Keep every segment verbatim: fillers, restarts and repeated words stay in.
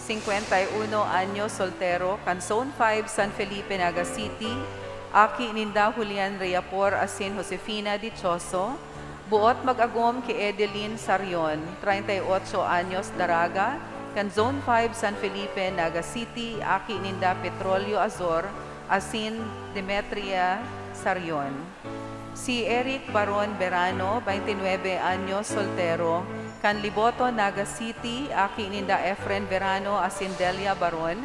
singkwenta y uno anyos, soltero, kan Zone five, San Felipe, Naga City, aki ninda Julian Reyapor asin Josefina Dichoso, buot mag-agom ki Edeline Sarion, treinta y ocho anyos, daraga, kan Zone five, San Felipe, Naga City, aki ninda Petrolio Azor asin Demetria Sarion. Si Eric Baron Verano, veintinuebe anyos, soltero, kan Liboto, Naga City, aki ninda Efren Verano asin Delia Baron,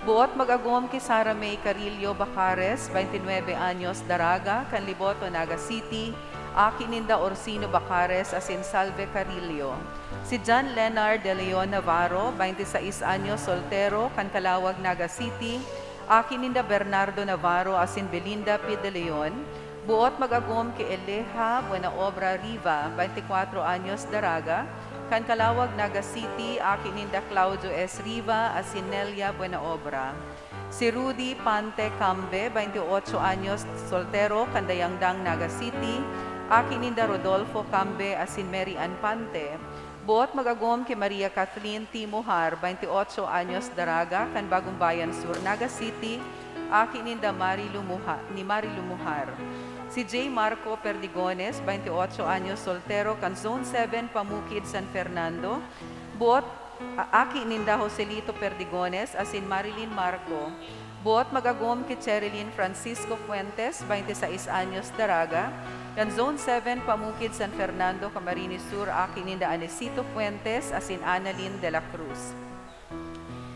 buot mag-agom ki Sara May Carillo Bacares, veintinuebe anyos, daraga, kan Liboto, Naga City, aki ninda Orsino Bacares asin Salve Carillo. Si John Leonard De Leon Navarro, veintiseis anyos, soltero, kan Calauag, Naga City, aki ninda Bernardo Navarro asin Belinda P. De Leon, buot mag-agom ki Eleha Buenaobra Riva, veintikwatro anyos, daraga, kan Calauag, Naga City, aki ninda Claudio S. Riva asin Nelia Buenaobra. Si Rudy Pante Cambe, veintiotso anyos, soltero, kan Dayangdang, Naga City, aki ninda Rodolfo Cambe asin Mary Ann Pante, buot mag-agom ki Maria Kathleen T. Muhar, veintiotso anyos, daraga, kan Bagumbayan Sur, Naga City, aki ninda Mari Lumuha, ni Mari Lumuhar. Si J. Marco Perdigones, veintiotso anyos, soltero, kan Zone seven, Pamukid, San Fernando, buot a-, aki ninda Joselito Perdigones asin Marilyn Marco. Buot mag-agom ki Cherilyn Francisco Fuentes, veintiseis anyos, daraga, kan Zone seven, Pamukid, San Fernando, Camarines Sur, aki ninda Anesito Fuentes asin Annalyn de la Cruz.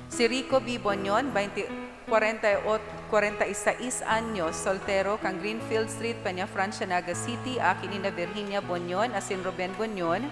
Si Rico B. Bonyon, twenty, kwarenta y ocho, kwarenta y seis anyos, soltero, kan Greenfield Street, Peñafrancia, Naga City, aki ninda Virginia Bonyon asin Ruben Bonyon.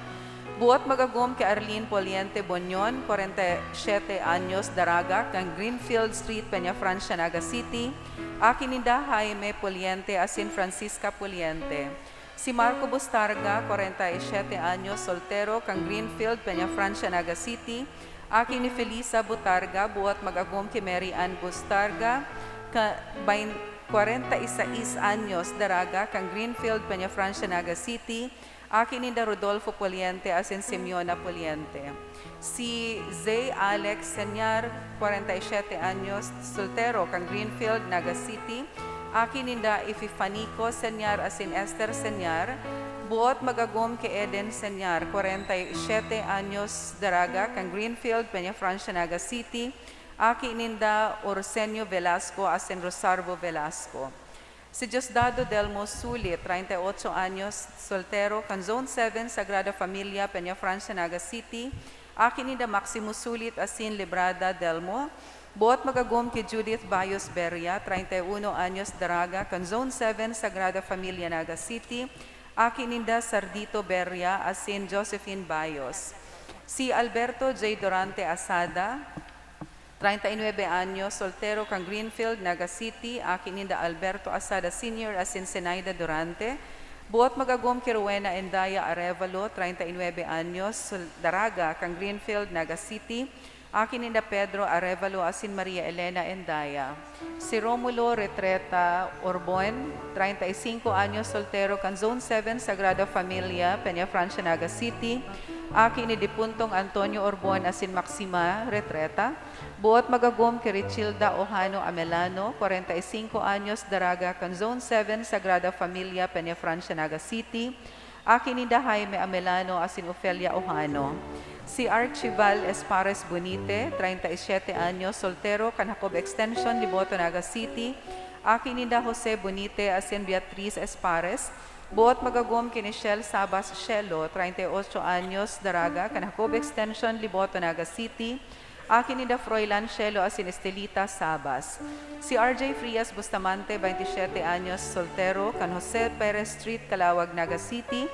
Buot mag-agom ki Arlene Poliente Bonyon, kwarenta y siete anyos, daraga, kan Greenfield Street, Peñafrancia, Naga City, aki ninda Jaime Poliente asin Francisca Poliente. Si Marco Bustarga, kwarenta y siete anyos, soltero, kan Greenfield, Peñafrancia, Naga City, aki ni Felisa Butarga, buot mag-agom ki Mary Ann Bustarga, ka, bain-, kwarenta y seis anyos, daraga, kan Greenfield, Peñafrancia, Naga City, aki ninda Rodolfo Poliente asin Simeona Poliente. Si Zay Alex Senyar, kwarenta y siete anyos, soltero, kan Greenfield, Naga City, aki ninda Epifanico Senyar asin Esther Senyar, buot mag-agom ki Eden Senyar, kwarenta y siete anyos, daraga, kan Greenfield, Peñafrancia, Naga City, aki ninda Orsenio Velasco asin Rosarbo Velasco. Si Diosdado Delmo Sulit, treinta y ocho anyos, soltero, kan Zone seven, Sagrada Familia, Peñafrancia, Naga City, aki ninda Maximo Sulit asin Librada Delmo, buot mag-agom ki Judith Bayos Beria, treinta y uno anyos, daraga, kan Zone seven, Sagrada Familia, Naga City, aki ninda Sardito Beria asin Josephine Bayos. Si Alberto J. Durante Asada, treinta y nueve anyos, soltero, kan Greenfield, Naga City, aki ninda Alberto Asada Senior asin Zenaida Durante. Buot mag-agom ki Rowena Endaya Arevalo, treinta y nueve anyos, sol-, daraga, kan Greenfield, Naga City, aki ninda Pedro Arevalo asin Maria Elena Endaya. Si Romulo Retreta Orbon, treinta y cinco anyos, soltero, kan Zone seven, Sagrada Familia, Peñafrancia, Naga City, aki ni dipuntong Antonio Orbon asin Maxima Retreta. Buot mag-agom ki Richilda Ojano Amelano, kwarenta y singko anyos, daraga, kan Zone seven, Sagrada Familia, Peñafrancia, Naga City, aki ninda Jaime Amelano asin Ofelia Ojano. Si Archival Espares Bonite, treinta y siete anyos, soltero, kan Jacob Extension, Liboto, Naga City, aki ninda Jose Bonite asin Beatriz Espares. Buot mag-agom ki Nichelle Sabas Shelo, treinta y ocho anyos, daraga, kan Jacob Extension, Liboto, Naga City, aki ninda Froilan Shelo asin Estelita Sabas. Si R J Frias Bustamante, veintisiete anyos, soltero, kan Jose Perez Street, Calauag, Naga City,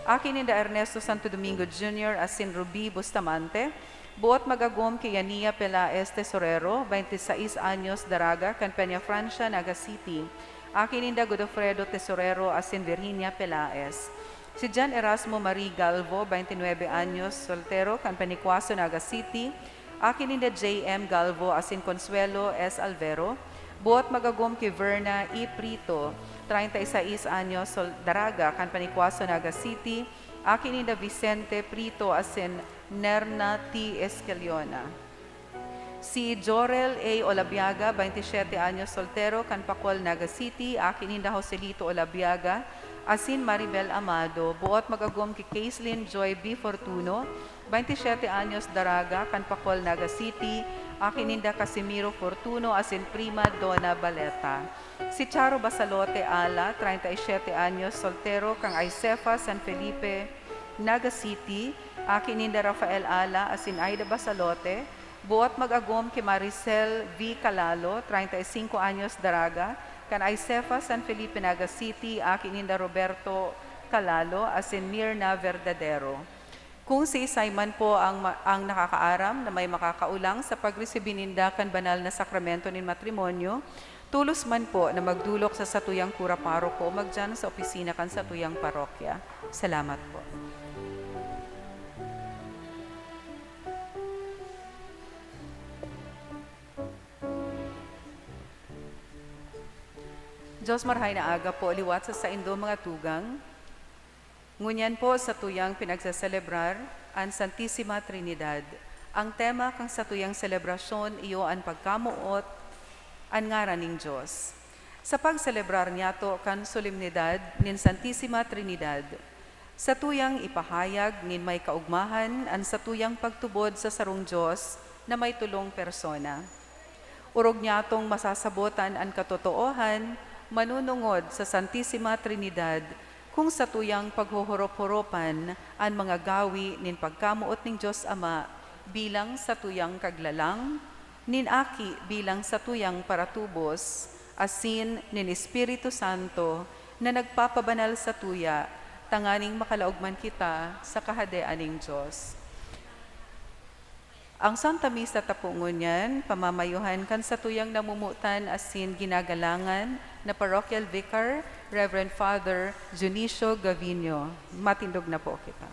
aki ninda Ernesto Santo Domingo Junior asin Ruby Bustamante. Buot mag-agom ki Yania Pelaez Tesorero, veintiseis anyos, daraga, kan Peñafrancia, Naga City, aki ninda Godofredo Tesorero asin Virginia Pelaez. Si John Erasmo Marie Galvo, veintinuebe anyos, soltero, kan Panicuaso, Naga City, aki ninda J M Galvo asin Consuelo S. Alvero. Buot mag-agom ki Verna E. Prito, treinta y seis anyos, sol-, daraga, kan Panicuaso, Naga City, aki ninda Vicente Prito asin Nerna T. Escaliona. Si Jorel A. Olabiaga, baintisiete anyos, soltero, kan Pacol, Naga City, aki ninda Joselito Olabiaga asin Maribel Amado, buot mag-agom ki Caislyn Joy B. Fortuno, baintisiete anyos, daraga, kan Pacol, Naga City, aki ninda Casimiro Fortuno asin prima Donna Baleta. Si Charo Basalote Ala, treinta y siete anyos, soltero, kan Aicefa, San Felipe, Naga City, aki ninda Rafael Ala asin Aida Basalote, buot mag-agom ki Maricel V. Calalo, treinta y cinco anyos, daraga, kan Aicefa, San Felipe, Naga City, aki ninda Roberto Calalo asin Mirna Verdadero. Kung siisay man po ang ma-, ang nakakaaram na may makakaolang sa pagresibi ninda kan banal na sakramento nin matrimonyo, tolos man po na magdolok sa satuyang kura paroko o magdiyan sa opisina kan satuyang parokya. Salamat po. Diyos, marahay na aga po liwat sa saindo, mga tugang. Ngunyan po, satuyang pinagseselebrar an Santisima Trinidad. Ang tema kan satuyang selebrasyon iyo an pagkamoot an ngaran nin Dios. Sa pagselebrar niyato kan solemnidad nin Santisima Trinidad, satuyang ipahayag nin may kaogmahan an satuyang pagtubod sa sarong Dios na may tolong persona. Orog niyatong masasabotan an katotoohan manunungod sa Santisima Trinidad, kung satuyang paghorop-horopan an mga gawi nin pagkamoot nin Dios Ama bilang satuyang Kaglalang, nin Aki bilang satuyang Paratubos, asin nin Espiritu Santo na nagpapabanal satuya, tanganing makalaog man kita sa Kahadean nin Dios. Ang Santa Misa ta po ngunyan, pamamayuhan kan satuyang namomotan asin ginagalangan na Parochial Vicar, Reverend Father Dionisio Gavino. Matindog na po kita.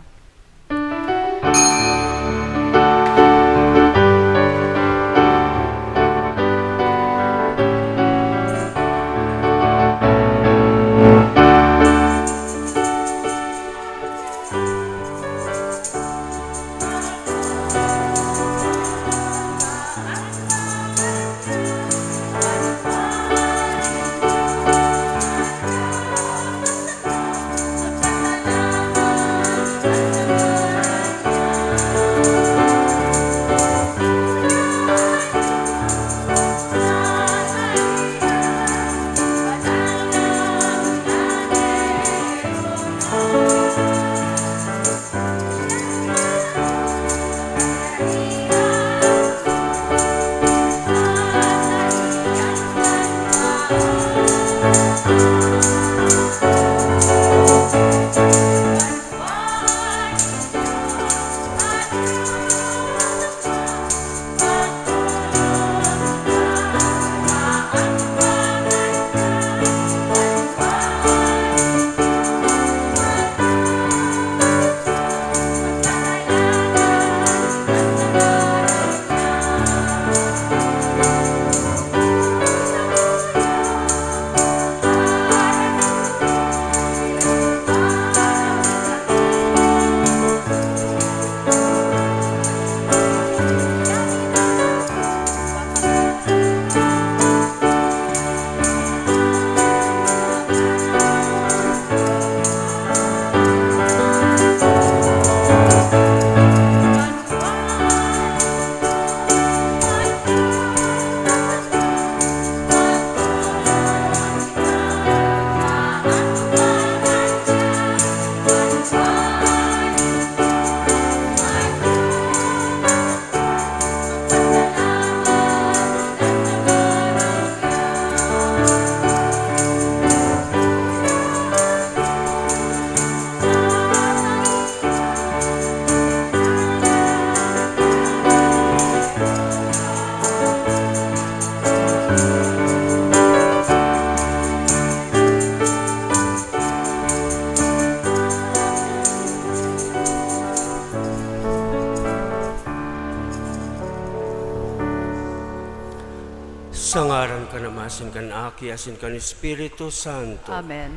Sa ngaran kan Ama, asin kan Aki, asin kan Espiritu Santo. Amen.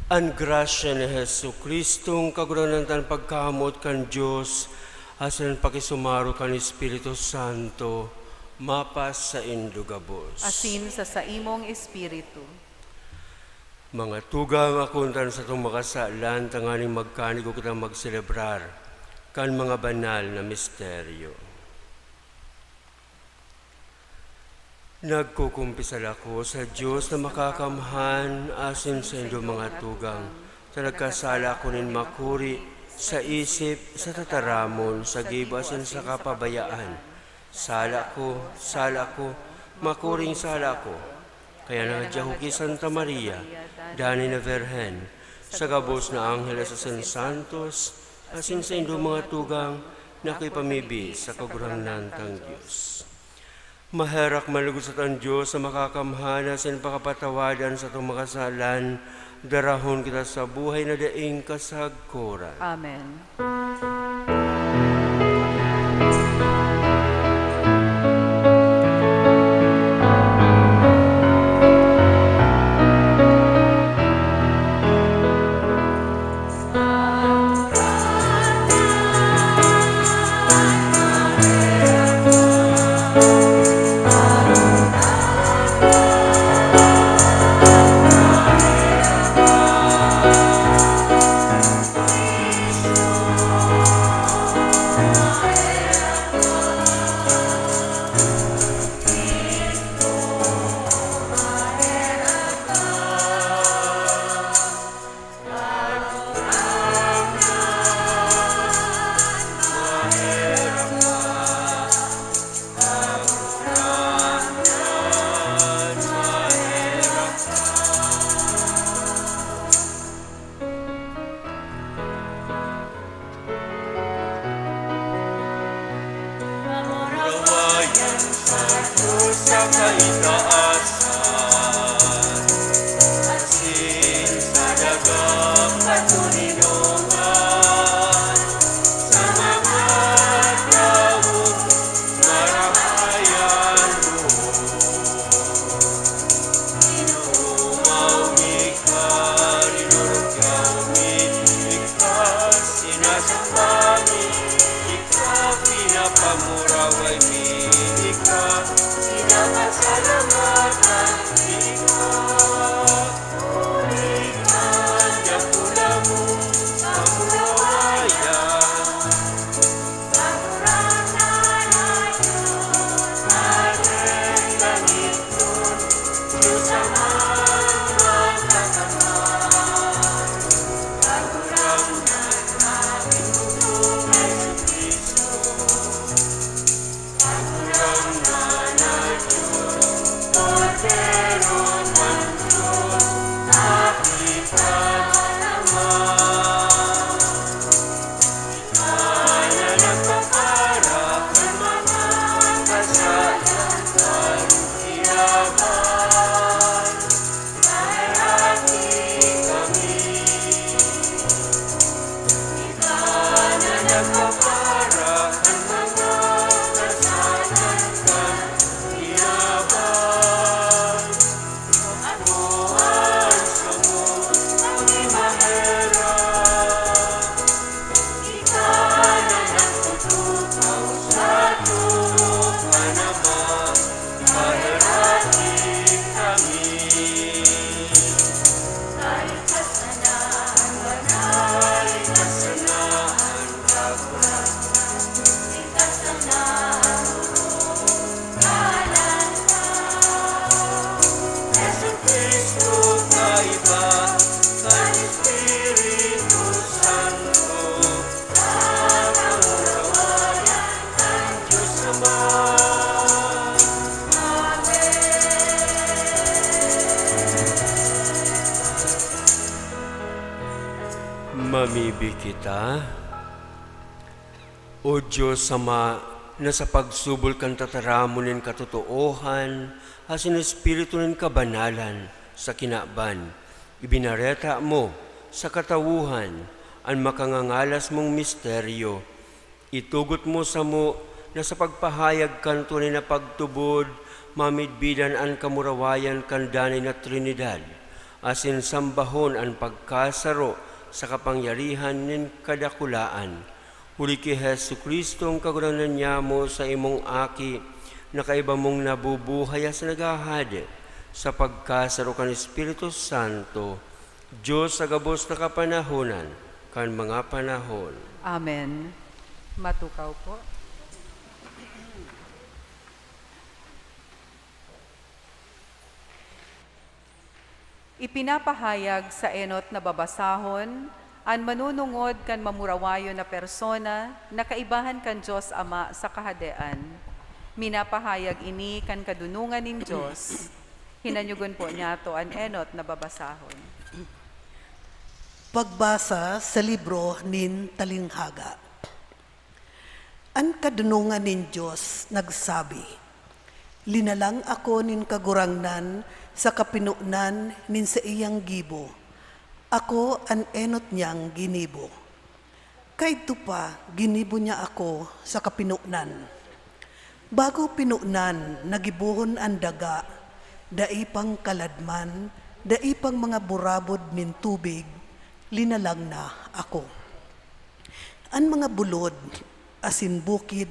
An grasya ni Jesu-Cristong Kagurangnan, an pagkamoot kan Dios, asin an pakisumaro kan Espiritu Santo, Mapas saindo gabos. Asin sa saimong espiritu. Mga tugang, akontan satong makasalan, tanganing magkanigo kitang magselebrar kan mga banal na misteryo. Nagkukumpisal ako sa Dios na makakamhan asin saindo mga tugang, ta nagkasala ako nin makuri sa isip, sa tataramon, sa gibo asin sa kapabayaan. Sala ko, sala ko, makuring sala ko. Kaya nangadya ako ki Santa Maria, danay na Birhen, sa gabos na anghel asin santos, asin saindo mga tugang, na ako'y pamibi sa Kagurangnan tang Dios. Maherak man lugod sa tan Dios na makakamhan asin pakapatawadan satong mga kasalan, darahon kita sa buhay na daing kasagkoran. Amen. Rawayan sa Dios sa kaitaasan, asin sa dagang katoninongan, sa mga tawo marahayan mo. Ginoo, maumi ka, rinurugyaw mi ika, sinasamba mi ika, pinapamuraway mi ika, pinapasalamatan mi ika. Huli kan dakula mong kamurawayan. Mamibi kita. O Dios Ama, na sa pagsubol kan tataramon nin katotoohan asin espiritu nin kabanalan sa kinaban, ibinareta mo sa katawohan an makangangalas mong misteryo. Itugot mo samo na sa pagpahayag kan tunay na pagtubod, mamidbidan an kamurawayan kan danay na Trinidad, asin sambahon an pagkasaro sa kapangyarihan nin kadakulaan. Huli ki Jesu-Cristong Kagurangnan nyamo, sa imong Aki, na kaiba mong nabubuhay asin naghahade sa pagkasaro kan Espiritu Santo, Diyos sa gabos na kapanahonan kan mga panahon. Amen. Matukaw po. Ipinapahayag sa enot na babasahon an manunungod kan mamurawayon na persona na kaibahan kan Dios Ama sa Kahadean. Minapahayag ini kan kadunongan nin Dios. Hinanyugon po niyato an enot na babasahon. Pagbasa sa libro nin Talinghaga. An kadunongan nin Dios nagsabi, "Linalang ako nin Kagurangnan sa kapinonan nin saiyang gibo. Ako an enot niyang ginibo. Kaidto pa, ginibo niya ako sa kapinonan. Bago pinonan na gibohon an daga, dai pang kaladman, dai pang mga burabod nin tubig, linalang na ako. An mga bulod asin bukid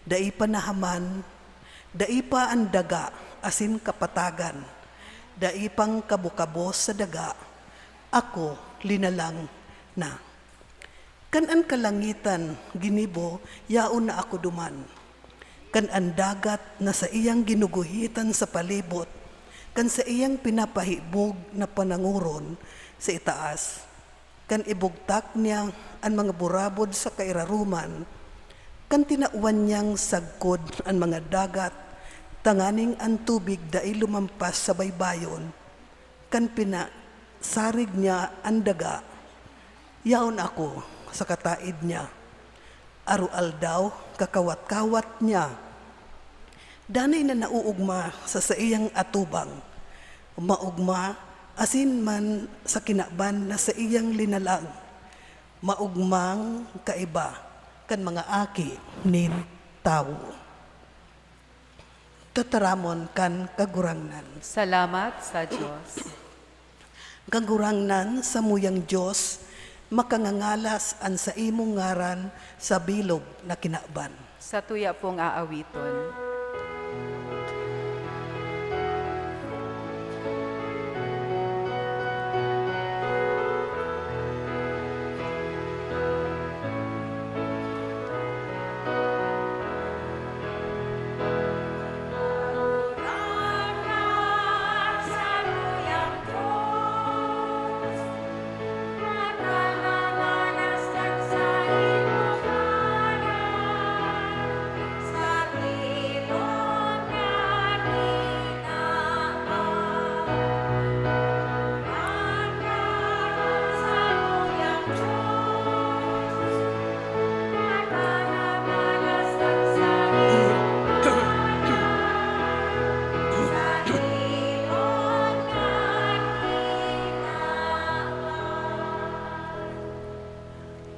dai pa nahaman, dai pa an daga asin kapatagan, dai pang kabukabos sa daga, ako linalang na. Kan an kalangitan ginibo, yaon na ako duman. Kan an dagat na saiyang ginuguhitan sa palibot, kan saiyang pinapahibog na panangoron sa itaas, kan ibugtak niya an mga burabod sa kairaroman, kan tinawan niyang sagkod an mga dagat, tanganing an tubig dai lumampas sa baybayon, kan pinasarig niya an daga, yaon ako sa kataed niya. Aroaldaw, kakawat-kawat niya. Danay na nauugma sa saiyang atubang. Maogma asin man sa kinaban na saiyang linalang. Maogmang kaiba kan mga aki nin tawo." Tataramon kan Kagurangnan. Salamat sa Dios. Kagurangnan, samuyang Dios, makangangalas an saimong ngaran sa bilog na kinaban. Satuya pong aawiton.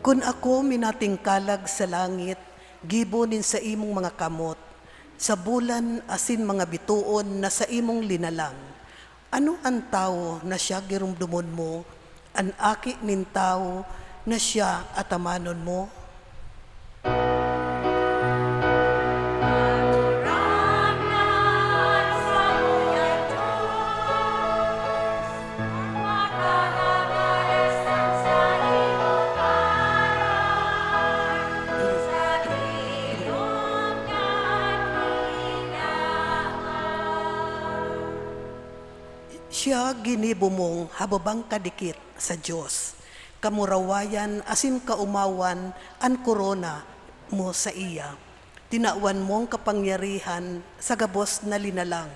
Kun ako minatingkalag sa langit, gibo nin saimong mga kamot, sa bulan asin mga bitoon na saimong linalang, ano an tawo na siya giromdomon mo, an aki nin tawo na siya atamanon mo? Siya ginibo mong hababang kadikit sa Dios, kamurawayan asin kaomawan an korona mo saiya. Tinawan mong kapangyarihan sa gabos na linalang,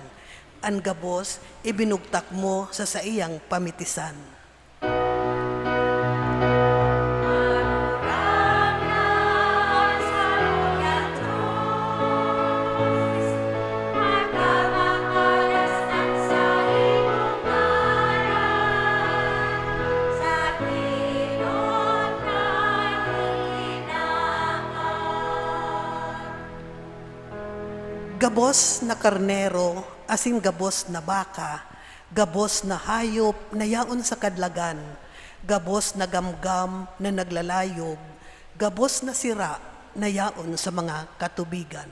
an gabos ibinugtak mo sa saiyang pamitisan. Gabos na karnero asin gabos na baka, gabos na hayop na yaon sa kadlagan, gabos na gamgam na naglalayog, gabos na sira na yaon sa mga katubigan.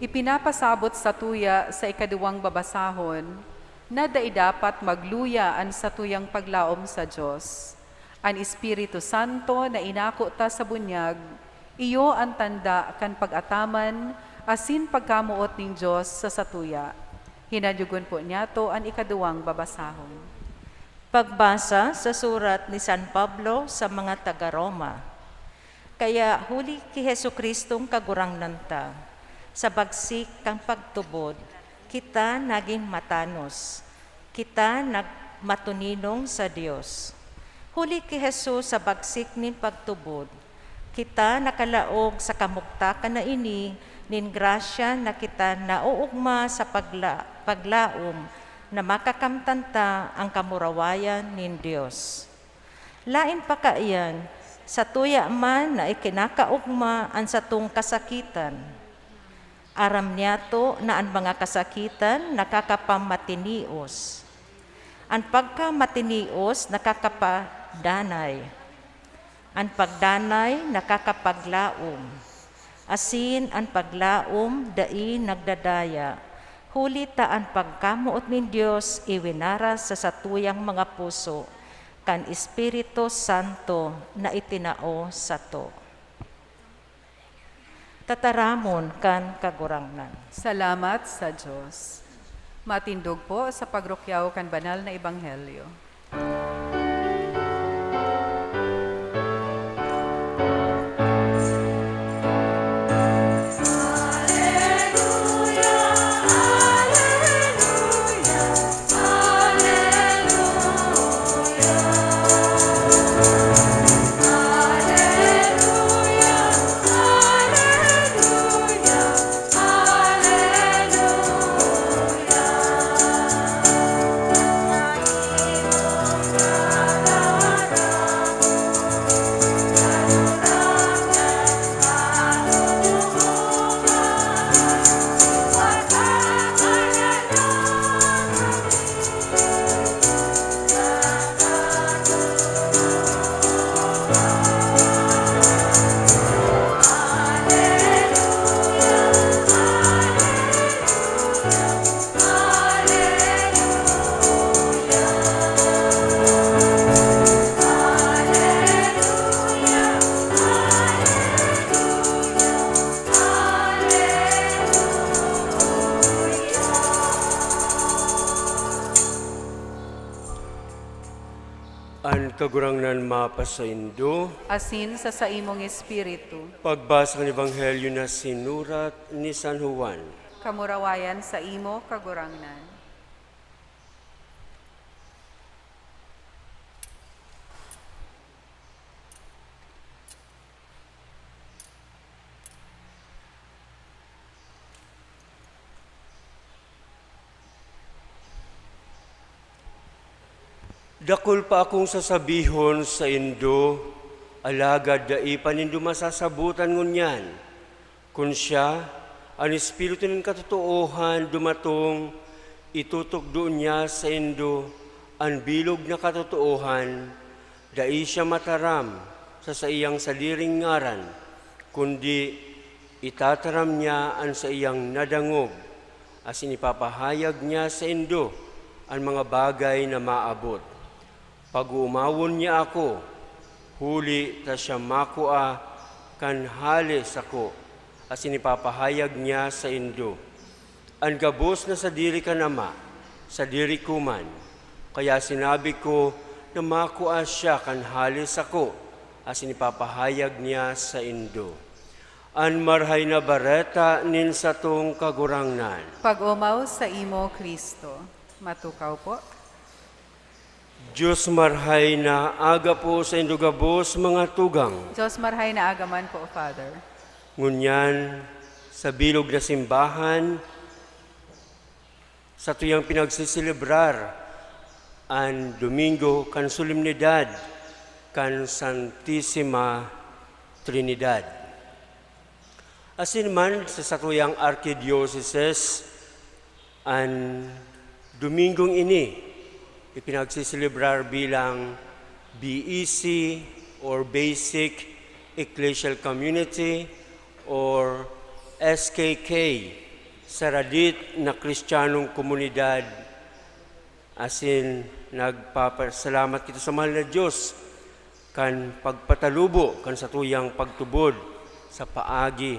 Ipinapasabot satuya sa ikaduwang babasahon na dai dapat magluya an satuyang paglaom sa Dios. An Espiritu Santo na inako ta sa bunyag, iyo an tanda kan pag-ataman asin pagkamoot nin Dios sa satuya. Hinanyogon po niyato an ikaduwang babasahon. Pagbasa sa surat ni San Pablo sa mga taga Roma. Kaya huli ki Jesu-Cristong Kagurangnan ta, sa bagsik kan pagtubod, kita nagin matanos, kita nagmatoninong sa Dios. Huli ki Jesus sa bagsik nin pagtubod, kita nakalaog sa kamugtakan na ini nin grasya na kita naoogma sa pagla-, paglaom na makakamtan ta an kamurawayan nin Dios. Laen pa kaiyan, satuya man na ikinakaogma an satong kasakitan. Aram niyato na an mga kasakitan nakakapamatinios. An pagkamatinios nakakapadanay. An pagdanay nakakapaglaom. Asin an paglaom dai nagdadaya, huli ta an pagkamoot nin Dios iwinaras sa satuyang mga puso kan Espiritu Santo na itinao sato. Tataramon kan Kagurangnan. Salamat sa Dios. Matindog po sa pagrukyaw kan banal na ebanghelyo. An Kagurangnan mapasaindo. Asin sa saimong espiritu. Pagbasa kan Ebanghelyo na sinurat ni San Juan. Kamurawayan saimo, Kagurangnan. Dakul pa akong sasabihon saindo, alagad dai pa nindo masasabotan ngunyan. Kun siya, an Espiritu nin katotoohan dumatong, itutukdo niya saindo an bilog na katotoohan. Dai siya mataram sa saiyang sadiring ngaran, kundi itataram niya an saiyang nadangog, asin ipapahayag niya saindo an mga bagay na maabot. Pag-oomawon niya ako, huli ta siya makua kan hale sako, asin ipapahayag niya saindo. An gabos na sadiri kan Ama, sadiri ko man. Kaya sinabi ko na makua siya kan hale sako, asin ipapahayag niya saindo. An Marahay na Bareta nin satong Kagurangnan. Pag-omaw saimo, Cristo. Matukaw po. Dios Marahay na aga po saindo gabos, mga tugang. Dios Marahay na aga man po, Father. Ngunyan, sa bilog na simbahan, satuyang pinagseselebrar an Domingo kan Solemnidad kan Santisima Trinidad. Asin man sa satuyang arkidioseses, an Domingong ini ipinagseselebrar bilang B E C or Basic Ecclesial Community or S K K Sa radit na Kristiyanong komunidad, asin nagpapasalamat kita sa mahal na Dios kan pagpatalubo kan satuyang pagtubod sa paagi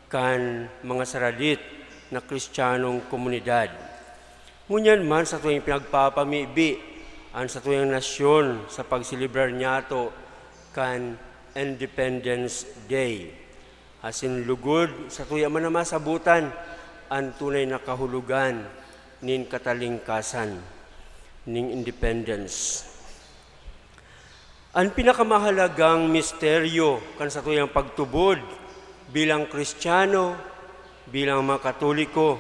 kan mga saradit na Kristiyanong komunidad. Ngunyan man, satuyang pinagpapamibi an satuyang nasyon sa pagselebrar niyato kan Independence Day. Asin lugod, satuya man na masabutan an tunay na kahulogan nin katalingkasan, nin independence. An pinakamahalagang misteryo kan satuyang pagtubod bilang Kristiyano, bilang mga Katoliko,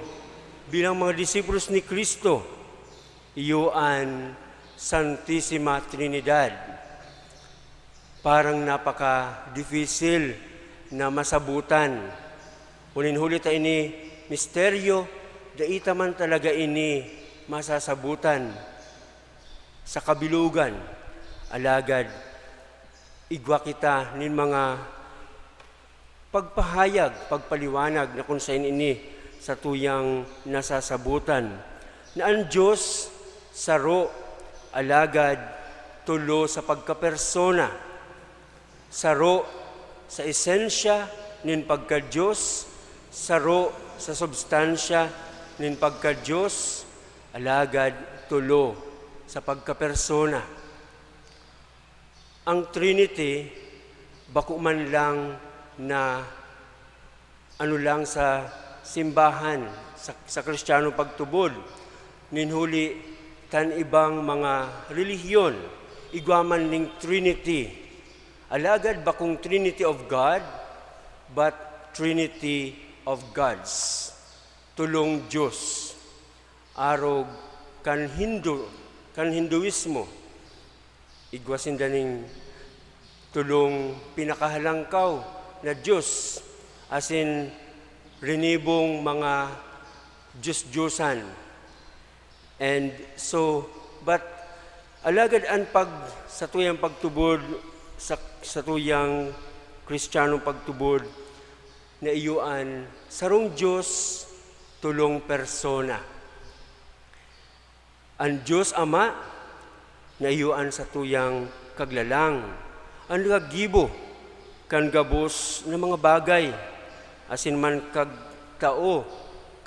bilang mga disipulos ni Cristo, iyo an Santisima Trinidad. Parang napaka-difisil na masabutan. Unin huli ta ini misteryo, dai ta man talaga ini masasabutan sa kabilugan. Alagad igwa kita nin mga pagpahayag, pagpaliwanag na kun saen ini satuyang nasasabutan, na an Dios saro, alagad tolo sa pagkapersona, saro sa esensya nin pagka-Dios, saro sa substansya nin pagka-Dios, alagad tolo sa pagkapersona. Ang Trinity, bako man lang na ano lang sa simbahan, sa, sa Kristiyanong pagtubod, nin huli kan ibang mga relihiyon, igwa man ning Trinity. Alagad bakong Trinity of God, but Trinity of Gods. Tolong Diyos. Arog kan Hindu, kan Hinduismo. Igwa sinda ning tolong pinakahalangkaw na Diyos, asin rinibong mga diyos-diyosan. And so, but, alagad an pag-, satuyang pagtubod, sa, satuyang Kristiyanong pagtubod, na iyo an sarong Diyos, tolong persona. An Dios Ama, na iyo an satuyang Kaglalang, an naggibo kan gabos na mga bagay, asin mankagtao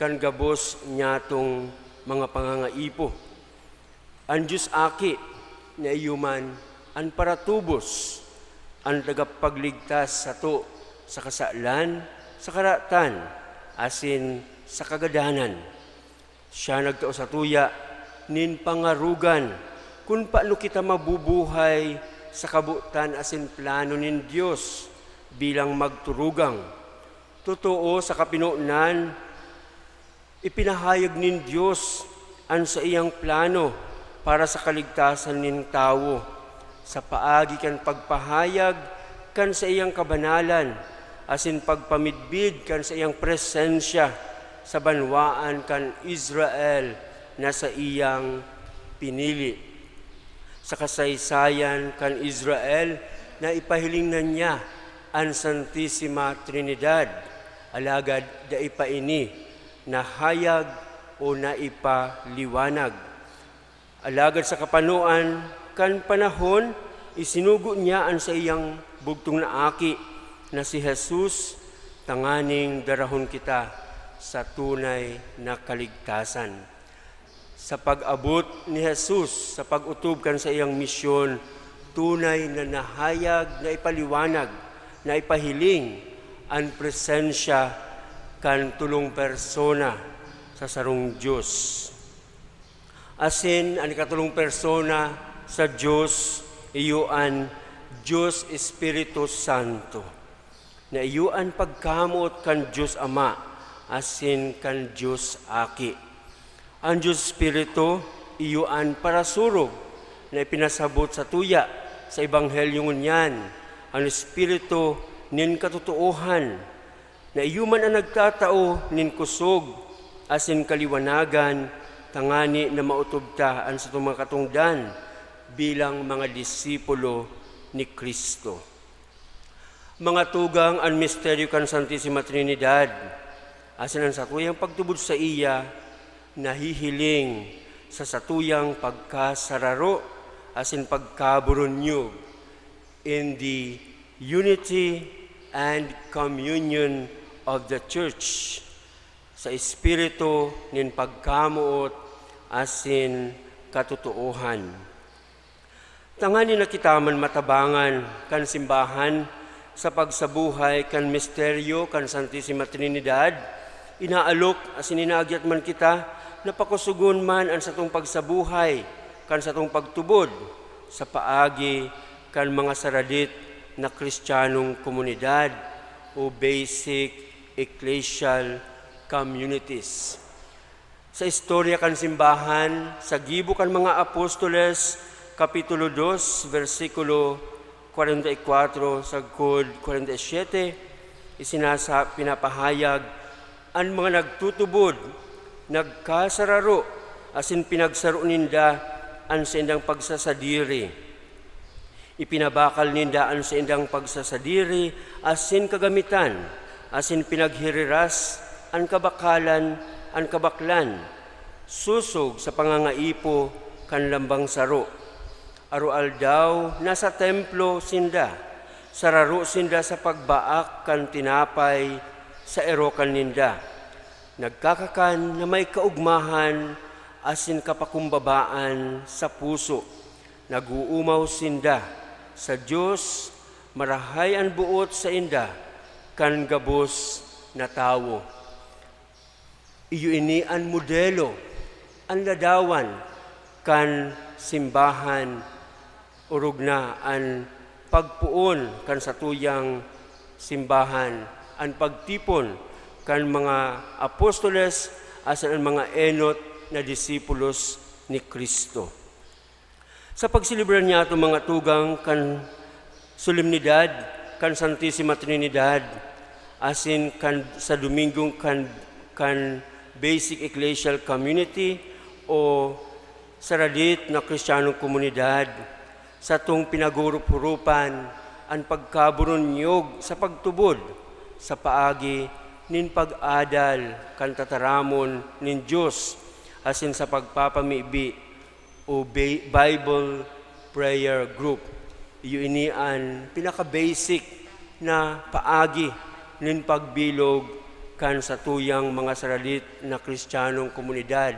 kan gabos niyatong mga pangangaipo. An Dios Aki, na iyo man an paratubos, an tagapagligtas sato sa kasalan, sa karatan, asin sa kagadanan. Siya nagtao satuya nin pangarogan kun paano kita mabubuhay sa kabotan asin plano nin Dios bilang magturugang. Totoo, sa kapinonan, ipinahayag nin Dios an saiyang plano para sa kaligtasan nin tawo. Sa paagi kan pagpahayag kan saiyang kabanalan asin pagpamidbid kan saiyang presensya sa banwaan kan Israel na saiyang pinili. Sa kasaysayan kan Israel, naipahiling na niya an Santisima Trinidad, alagad dai pa ini nahayag o naipaliwanag. Alagad sa kapanoan kan panahon, isinugo niya an saiyang bugtong na Aki na si Jesus, tanganing darahon kita sa tunay na kaligtasan. Sa pag-abot ni Jesus sa pag-otob kan saiyang misyon, tunay na nahayag, naipaliwanag, naipahiling an presensya kan tolong persona sa sarong Dios. Asin an ikatolong persona sa Dios, iyo an Dios Espiritu Santo, na iyo an pagkamoot kan Dios Ama asin kan Dios Aki. An Dios Espiritu, iyo an parasurog na ipinasabot satuya sa Ebanghelyo ngunyan, an Espiritu nin katotoohan, na iyo man an nagtatao nin kosog asin kaliwanagan, tangani na maotob ta an satong mga katongdan bilang mga disipulo ni Cristo. Mga tugang, an misteryo kan Santisima Trinidad, asin an satuyang pagtubod saiya nahihiling sa satuyang pagkasararo asin pagkaburunyog in the unity and communion of the Church, sa espiritu nin pagkamoot asin katotoohan. Tanganing kita man matabangan kan simbahan sa pagsabuhay kan misteryo kan Santisima Trinidad, inaalok asin inaagyat man kita na pakusogon man an satong pagsabuhay kan satong pagtubod sa paagi kan mga saradit na Kristiyanong komunidad o basic ecclesial communities. Sa istorya kan simbahan, sa Gibo kan mga Apostoles, Kapitulo dos, bersikulo kwarenta y kwatro sagkod kwarenta y siyete, isinasa-, pinapahayag an mga nagtutubod, nagkasararo, asin pinagsaro ninda an saindang pagsasadiri. Ipinabakal ninda an saindang pagsasadiri asin kagamitan, asin pinaghiriras an kabakalan, an kabaklan, sosog sa pangangaipo kan lambang saro. Aroaldaw, nasa templo sinda, sararo sinda sa pagbaak kan tinapay sa erokan ninda. Nagkakakan na may kaogmahan asin kapakumbabaan sa puso. Nag-oomaw sinda sa Dios, marahay an boot sainda kan gabos na tawo. Iyo ini an modelo, an ladawan kan simbahan, orog na an pagpoon kan satuyang simbahan, an pagtipon kan mga apostoles asin an mga enot na disipulos ni Cristo. Sa pagselebrar niyato, mga tugang, kan solemnidad kan Santisima Trinidad, asin kan, sa Dominggo kan, kan Basic Ecclesial Community o saradit na Kristiyanong komunidad, satong pinaghurup-hurupan an pagkaburunyog sa pagtubod sa paagi nin pag-adal kan tataramon nin Dios asin sa pagpapamibi o Bi-, Bible Prayer Group. Iyo ini an pinaka-basic na paagi nin pagbilog kan satuyang mga saradit na Kristiyanong komunidad,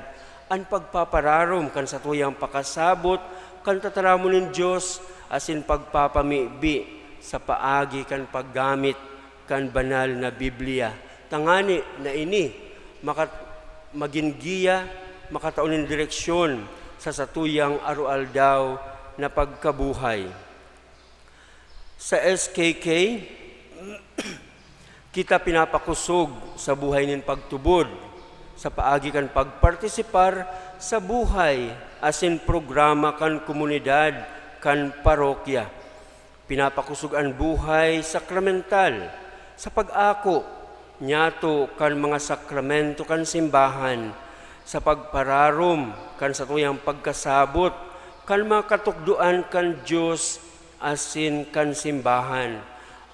an pagpapararom kan satuyang pakasabot kan tataramon nin Dios asin pagpapamibi sa paagi kan paggamit kan Banal na Biblia, tangani na ini makat-, magin giya, makatao nin direksyon sa satuyang aroaldaw na pagkabuhay. Sa S K K, kita pinapakosog sa buhay nin pagtubod, sa paagi kan pagpartisipar sa buhay asin programa kan komunidad kan parokya. Pinapakosog an buhay sakramental sa pag-ako niyato kan mga sakramento kan simbahan, sa pagpararom kan satuyang pagkasabot kan mga katukdoan kan Dios asin kan simbahan,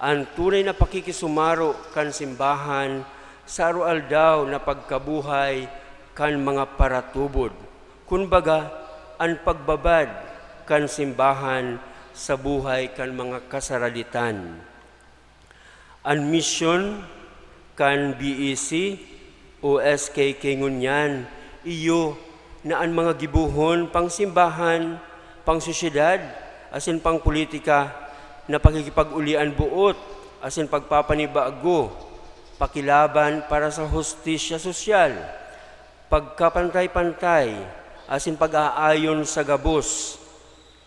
an tunay na pakikisumaro kan simbahan sa aroaldaw na pagkabuhay kan mga paratubod, kun baga, an pagbabad kan simbahan sa buhay kan mga kasaraditan. An misyon kan B E C o S K K ngunyan iyo na an mga gibohon pang simbahan, pang sosyedad, asin pang politika na pakikipag-uli an boot asin pagpapanibago, pakilaban para sa hustisya sosyal, pagkapantay-pantay, asin pag-aayon sa gabos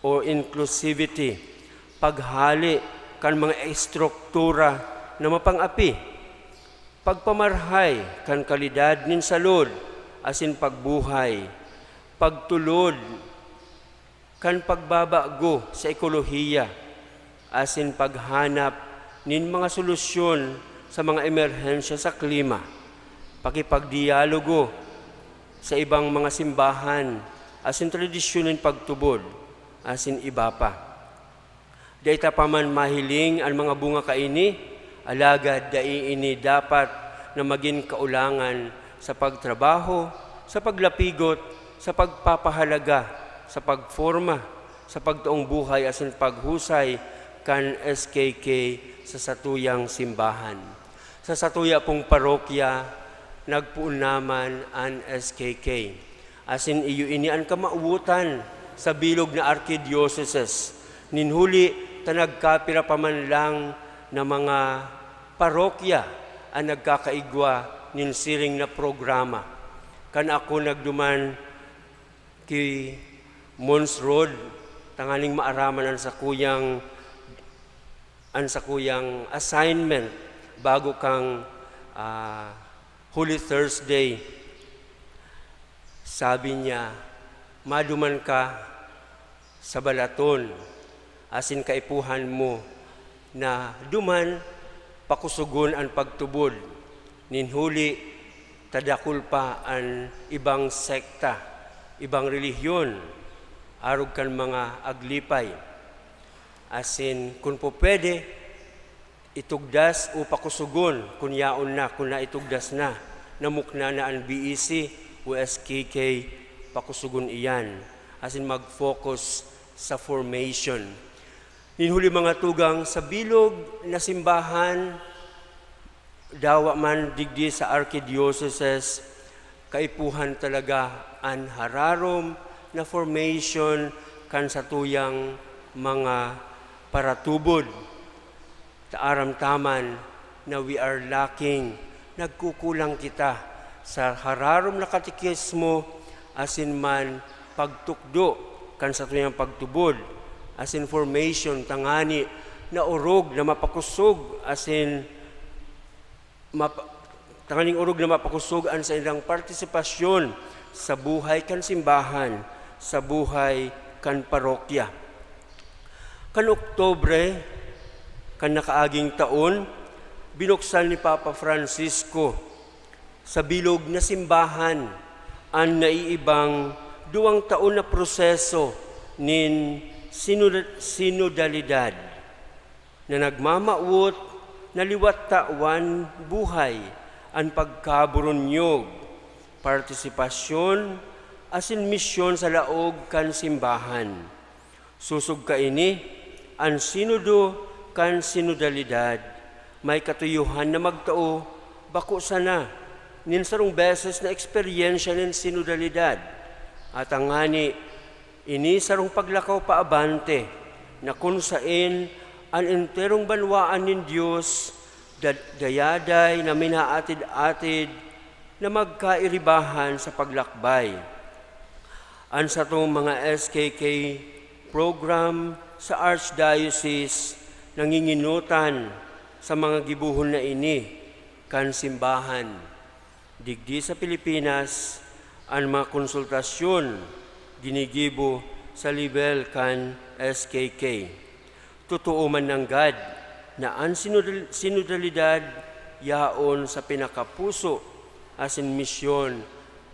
o inclusivity, paghale kan mga estruktura na mapang-api, pagpamarhay kan kalidad nin salud asin pagbuhay, pagtulod kan pagbabago sa ekolohiya, asin paghanap nin mga solusyon sa mga emerhensya sa klima, pakipagdialogo sa ibang mga simbahan asin tradisyon nin pagtubod, asin iba pa. Dai ta pa man mahiling an mga bunga kaini, alagad dai ini dapat na magin kaulangan sa pagtrabaho, sa paglapigot, sa pagpapahalaga, sa pagporma, sa pagtoong buhay asin paghusay kan S K K sa satuyang simbahan. Sa satuya pong parokya, nagpoon naman an S K K. Asin iyo ini an kamawotan sa bilog na arkidiyoseses. Nin huli ta nagkapira pa man lang na mga parokya an nagkakaigwa nin siring na programa. Kan ako nagduman ki Mons Rod, tanganing maaraman an sakuyang, an sakuyang assignment bago kang, ah, Holy Thursday. Sabi niya, "Maduman ka sa balaton, asin kaipuhan mo na duman pakusugon an pagtubod. Nin huli ta dakul pa an ibang sekta, ibang relihiyon, arog kan mga aglipay. Asin kun pupwede, itugdas o pakusugon kun yaon na, kun naitugdas na, na mukna na an B E C o S K K, pakusugon iyan, asin mag-focus sa formation." Nin huli, mga tugang, sa bilog na simbahan, dawa man digdi sa arkidiyoseses, kaipuhan talaga an hararom na formation kan satuyang mga paratubod. Ta aram ta man na we are lacking, nagkukulang kita sa hararom na katekismo asin man pagtukdo kan satuyang pagtubod asin formation, tangani na orog na mapakusog asin mapa-, tanganing orog na mapakusog an saindang partisipasyon sa buhay kan simbahan, sa buhay kan parokya. Kan Oktubre kan nakaaging taon, binuksan ni Papa Francisco sa bilog na simbahan an naiibang duwang taon na proseso nin sinod-, sinodalidad na nagmamawot na liwat tawan buhay an pagkaburunyog, partisipasyon, asin misyon sa laog kan simbahan. Sosog kaini, an Sinodo kan Sinodalidad may katuyohan na magtao bako sana nin sarong beses na eksperyensya nin sinodalidad, at tangani ini sarong paglakaw paabante na kun saen an enterong banwaan nin Dios da-, dayaday na minaatid-atid na magkairibahan sa paglakbay. An satong mga S K K program sa Archdiocese nanginginutan sa mga gibohon na ini kan simbahan. Digdi sa Pilipinas, an mga konsultasyon ginigibo sa lebel kan S K K. Totoo man nanggad na an sinodal-, sinodalidad yaon sa pinakapuso asin misyon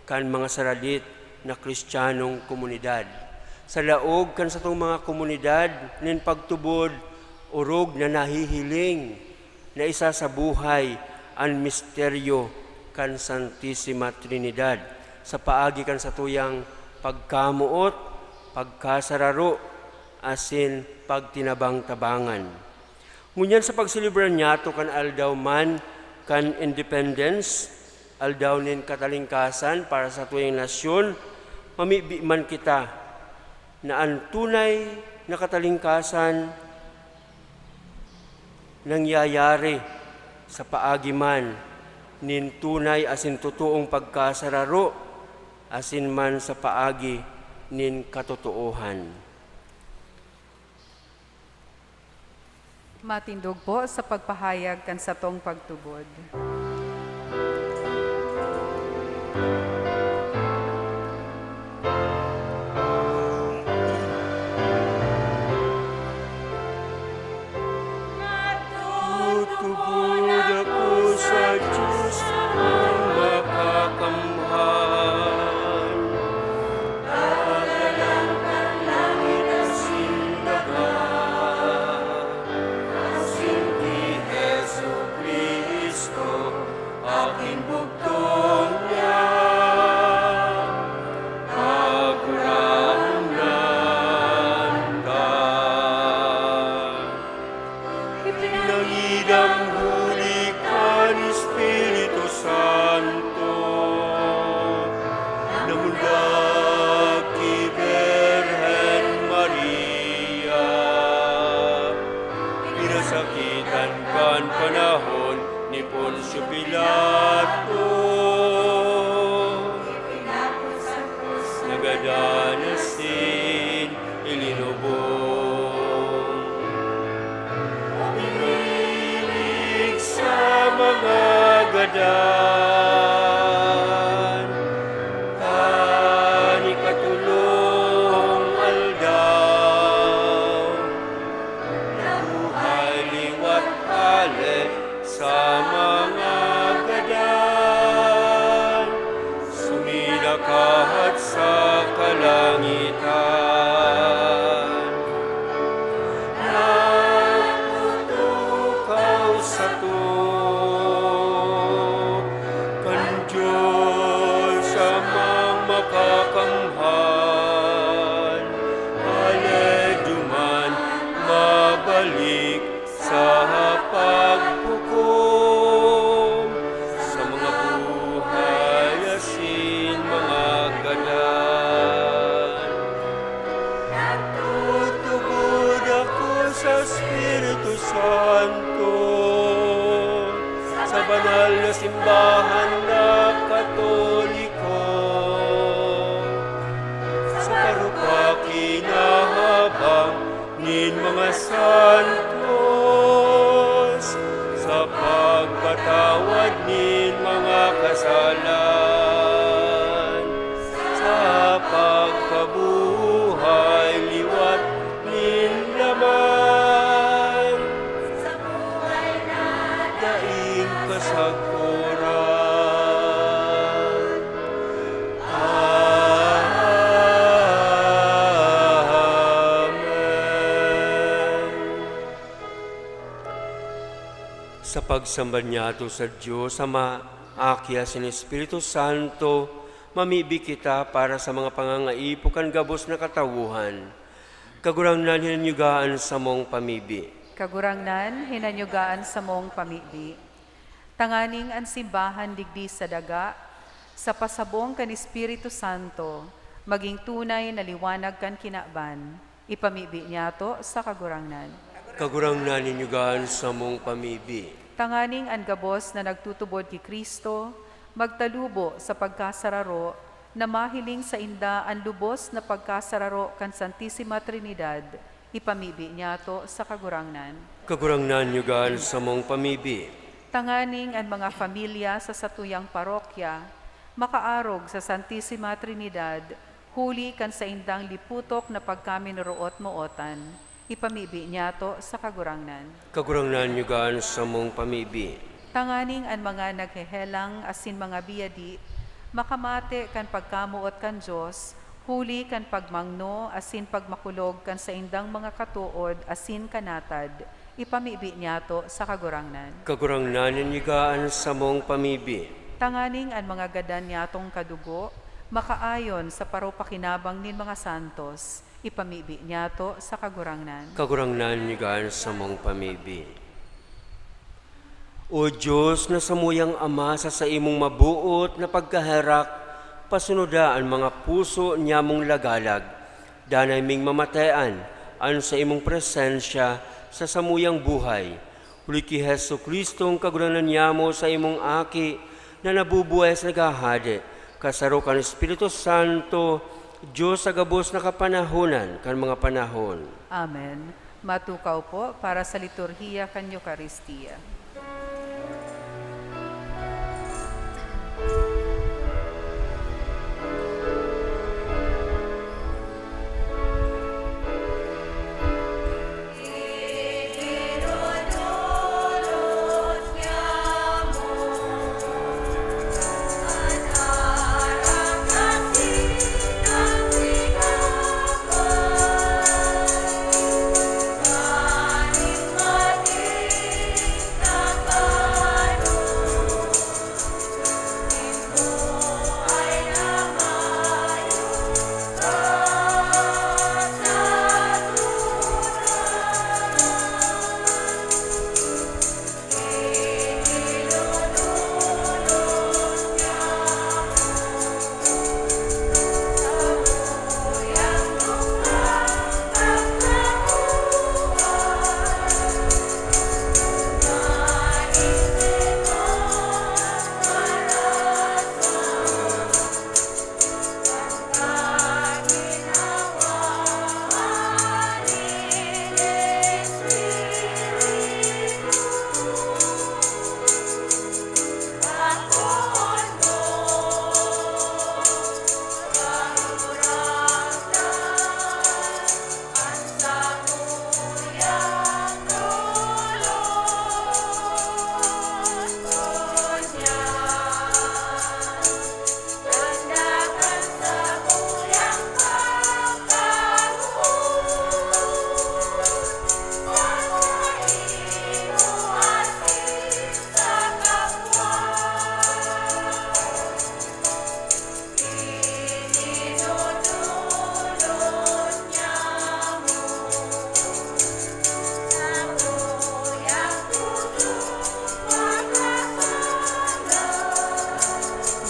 kan mga saralit na Kristiyanong komunidad. Sa laog kan satong mga komunidad nin pagtubod, orog na nahihiling na isasabuhay an misteryo kan Santisima Trinidad sa paagi kan satuyang pagkamoot, pagkasararo, asin pagtinabang-tabangan. Ngunyan sa pagselebrar niyato kan aldaw man kan Independence, aldaw nin katalingkasan para sa satuyang nasyon, mamibi man kita na an tunay na katalingkasan nangyayari sa paagi man nin tunay asin totoong pagkasararo asin man sa paagi nin katotoohan. Matindog po sa pagpahayag kan satong pagtubod. Tutubod ako sa Diyos na makakamhan. Pagalang kan langit asin daga, asin ki Jesu-Cristo, Apo Santos, sa pagpatawad nin mga kasalan, sa pagkabuhay liwat nin laman, sa buhay na daing kasagkoran. Amen. Sa pagsamba niyato sa Dios Ama, Aki asin Espiritu Santo, mamibi kita para sa mga pangangaipo kan gabos na katawohan. Kagurangnan, hinanyuga an samong pamibi. Kagurangnan, hinanyuga an samong pamibi. Tanganing an simbahan digdi sa daga, sa pasabong kan Espiritu Santo, magin tunay na liwanag kan kinaban, ipamibi niyato sa Kagurangnan. Kagurangnan, hinanyuga an samong pamibi. Tanganing an gabos na nagtutubod ki Cristo, magtalubo sa pagkasararo, na mahiling sainda an lubos na pagkasararo kan Santisima Trinidad, ipamibi niyato sa Kagurangnan. Kagurangnan, hinanyuga an samong pamibi. Tanganing an mga pamilya sa satuyang parokya makaarog sa Santisima Trinidad, huli kan saindang liputok na pagkaminoroot-mootan, ipamibi niyato sa Kagurangnan. Kagurangnan, hinanyuga an samong pamibi. Tanganing an mga naghehelang asin mga biyadi makamate kan pagkamoot kan Dios, huli kan pagmangno asin pagmakulog kan saindang mga katood asin kanatad, ipamibi niyato sa Kagurangnan. Kagurangnan, hinanyuga an samong pamibi. Tanganing an mga gadan niyatong kadugo makaayon sa paropakinabang nin mga santos, ipamibi niyato sa Kagurangnan. Kagurangnan, hinanyuga an samong pamibi. O Dios, na samuyang Ama, sa saimong maboot na pagkaherak, pasunoda an mga puso niyamong lagalag. Danay ming mamatean an saimong presensya sa samuyang buhay. Huli ki Jesu-Cristong Kagurangnan niyamo, saimong Aki, na nabubuhay asin naghahade, kasaro kan Espiritu Santo, Dios sa gabos na kapanahonan kan mga panahon. Amen. Matukaw po para sa liturhiya kan Eukaristia.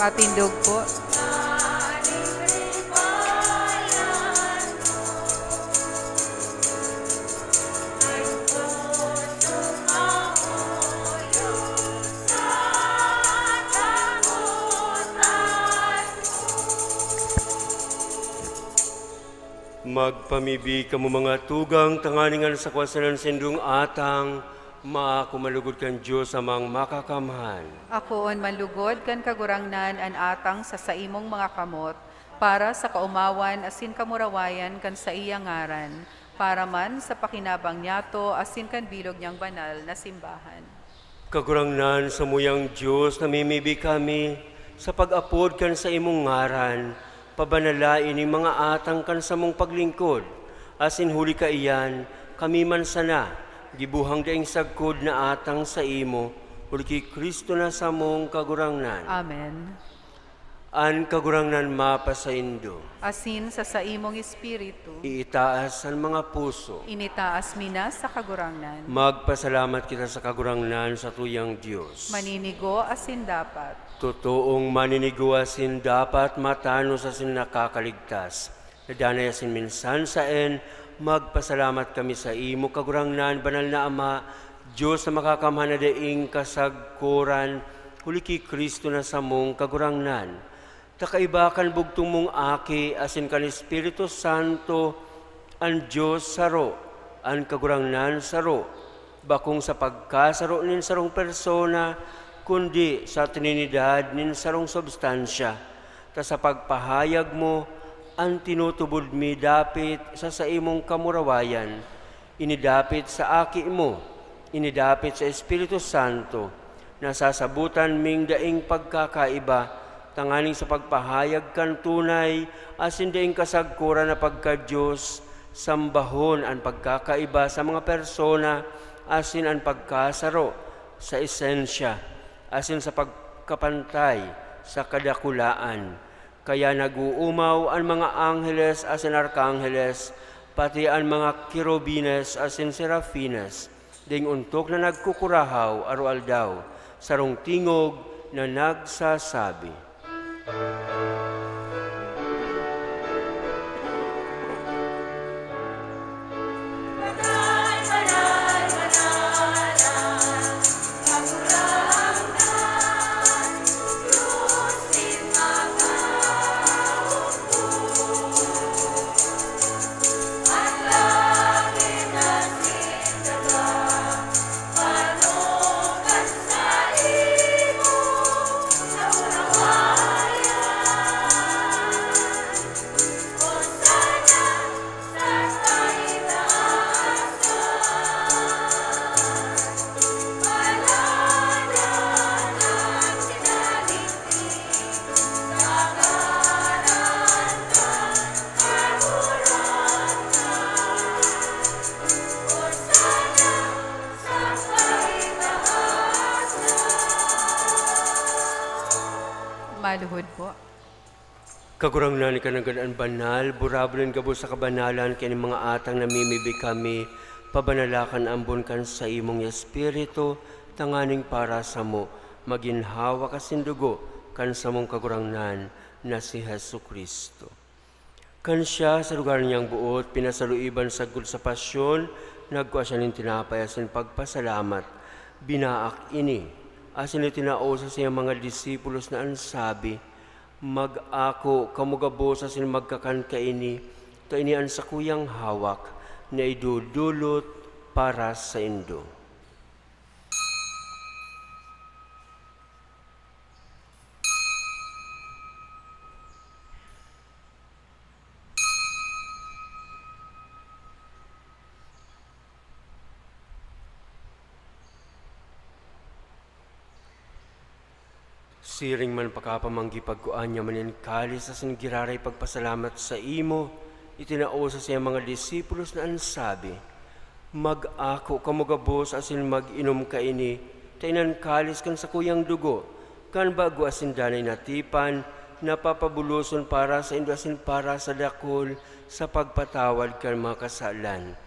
Matindog po. Magpamibi kamo, mga tugang, tanganing an sakwa sainda sindong atang maako man lugod kan Dios Amang Makakamhan. Akoon man lugod kan Kagurangnan an atang sa saimong mga kamot, para sa kaomawan asin kamurawayan kan saiyang ngaran, para man sa pakinabang niyato asin kan bilog niyang banal na simbahan. Kagurangnan, samuyang Dios, namimibi kami sa pag-apod kan saimong ngaran, pabanala ining mga atang kan samong paglingkod, asin huli kaiyan, kami man sana, gibohang daing sagkod na atang saimo, huli ki Cristo na samong Kagurangnan. Amen. An Kagurangnan mapasaindo. Asin sa saimong espiritu. Iitaas an mga puso. Initaas mi na sa Kagurangnan. Magpasalamat kita sa Kagurangnan, satuyang Dios. Maninigo asin dapat. Totoong maninigo asin dapat, matanos asin nakakaligtas. Nadanay asin minsan saen, magpasalamat kami saimo, Kagurangnan, Banal na Ama, Dios na makakamhan na daing kasagkoran, huli ki Cristo na samong Kagurangnan. Ta kaiba kan bugtong mong Aki asin kan Espiritu Santo, an Dios saro, an Kagurangnan saro, bakong sa pagkasaro nin sarong persona, kundi sa Trinidad nin sarong substansya. Ta sa pagpahayag mo, an tinutubod mi dapit sa saimong kamurawayan, ini dapit sa Aki mo, ini dapit sa Espiritu Santo, nasasabotan ming daing pagkakaiba, tanganing sa pagpahayag kan tunay asin daing kasagkoran na pagka-Dios, sambahon an pagkakaiba sa mga persona asin an pagkasaro sa esensya asin sa pagkapantay sa kadakulaan. Kaya nag-uumaw an mga angheles asin arkangheles, pati an mga kerubines asin serafines, daing ontok na nagkukurahaw aroaldaw, sarong tingog na nagsasabi, Maluhod po. Kagurangnan, ika nanggad an banal, burabod nin gabos sa kabanalan, kaya nin mga atang namimibi kami, pabanala kan ambon kan saimong Espiritu, tanganing para samo, magin hawak asin dugo kan samong Kagurangnan na si Jesu-Cristo. Kan siya, sa lugar niyang boot, pinasaluiban sagkod sa pasyon, nagkua siya nin tinapay asin pagpasalamat, binaak ini, asin itinao sa saiyang mga disipulos na an sabi, "Mag-ako kamo gabos asin magkakan kaini, ta ini an sakuyang hawak na idodolot para saindo." Siring man pakapamanggi, pagkua niya man nin kalis asin giraray pagpasalamat saimo, itinao sa saiyang mga disipulos na an sabi, "Mag-ako kamo gabos asin mag-inom kaini, ta ini an kalis kan sakuyang dugo, kan bago asin danay na tipan, na papabuloson para saindo asin para sa dakul sa pagpatawad kan mga kasalan.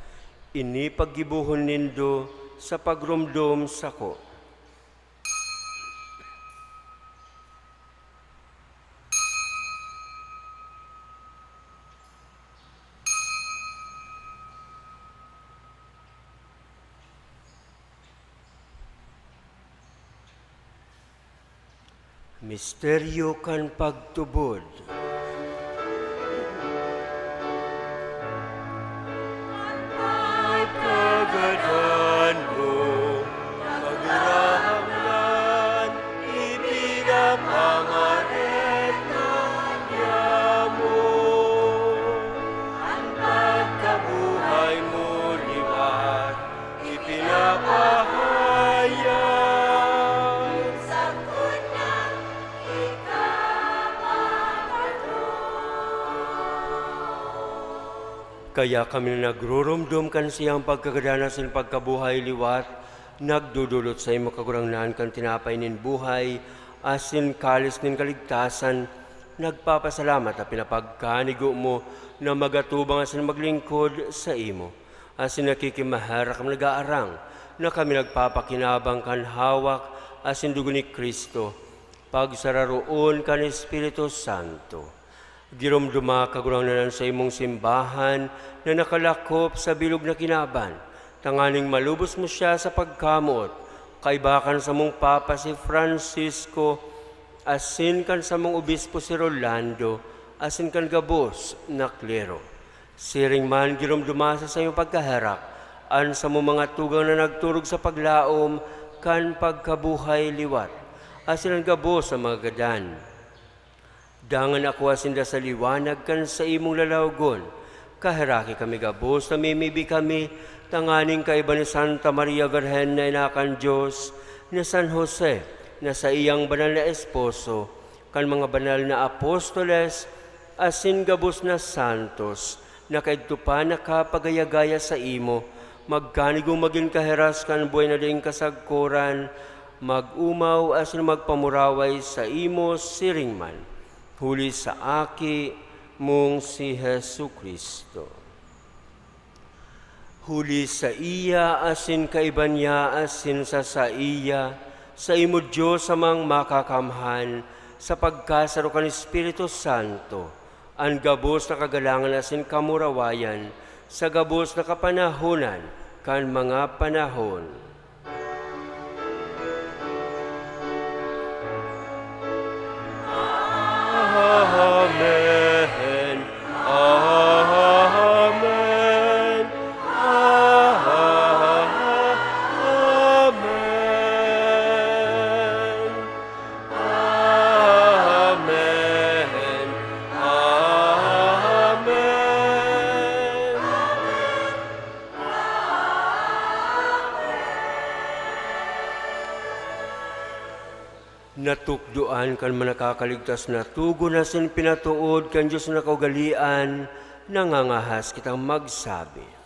Ini paggibohon nindo sa pagromdom sako." Misteryo kan pagtubod. Kaya kami na nagrurumdom kan saiyang pagkagadan asin pagkabuhay liwat, nagdodolot saimo, Kagurangnan, kan tinapay nin buhay asin kalis nin kaligtasan, nagpapasalamat ta pinapagkanigo mo na magatubang asin maglingkod saimo. Asin nakikimaherak kami, nag-aarang na kami nagpapakinabang kan hawak asin dugo ni Cristo, pagsararoon kan Espiritu Santo. Giromdoma, Kagurangnan, an saimong simbahan na nakalakop sa bilog na kinaban, tanganing malubos mo siya sa pagkamoot, kaiba kan samong Papa si Francisco, asin kan samong Obispo si Rolando, asin kan gabos na klero. Siring man, giromdoma sa saimong pagkaherak an samong mga tugang na nagturog sa paglaom kan pagkabuhay liwat, asin an gabos na mga gadan. Dangan akua sinda sa liwanag kan saimong lalawgon. Kaheraki kami gabos, namimibi kami tanganing kaiba ni Santa Maria Birhen na ina kan Dios, ni San Jose na saiyang banal na esposo, kan mga banal na apostoles, asin gabos na santos, na kaidto pa nakapagaya-gaya saimo, magkanigong magin kahiras kan buhay na daing kasagkoran, mag-omaw asin magpamuraway saimo siring man, huli sa Aki mong si Jesu-Cristo. Huli saiya, asin kaiba niya, asin sa saiya, saimo, Dios Amang Makakamhan, sa pagkasaro kan Espiritu Santo, an gabos na kagalangan asin kamurawayan sa gabos na kapanahonan kan mga panahon. Amen. Amen. Amen. Amen. Amen. Natukdoan kan Manakakaligtas na togon asin pinatood kan Dios na kaugalean, nangangahas kitang magsabi.